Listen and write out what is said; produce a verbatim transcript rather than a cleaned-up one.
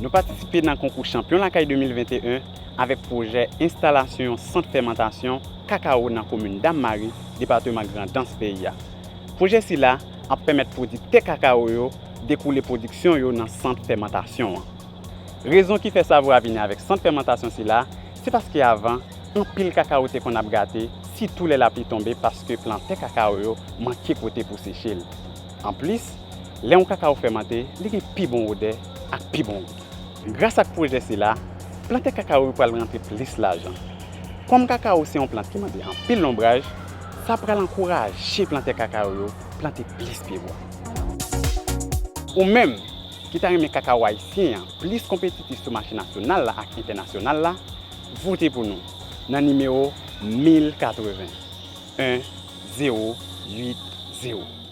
Nou patisipe nan konkou Chanpyon Lakay de mil venteyen avèk pwojè enstalasyon yon sant fèmantasyon kakawo nan komin Dam Mari, depatman Grandans peyi a. Pwojè sila ap pèmèt pwodiktè kakawo yo dekoule pwodiksyon yo nan sant fèmantasyon an. Rezon ki fè Savwa vini avèk sant fèmantasyon sila, se paske avan, anpil kakawo te konn ap gate, sitou lè lapli tonbe, paske plantè kakawo yo manke kote pou seche l. Anplis, lè yon kakawo fèmante, li gen pi bon odè ak pi bon gou. Gras ak pwojè sila, plantè kakawo yo pral rantre plis lajan. Kòm kakawo se yon plant ki mande anpil lonbraj, sa pral ankouraje plantè kakawo yo plante plis pyebwa. Ou menm ki ta renmen kakawo ayisyen an plis konpetitif sou mache nasyonal la ak entènasyonal la, vote pou nou nan nimewo mil katreven, en zewo uit zewo.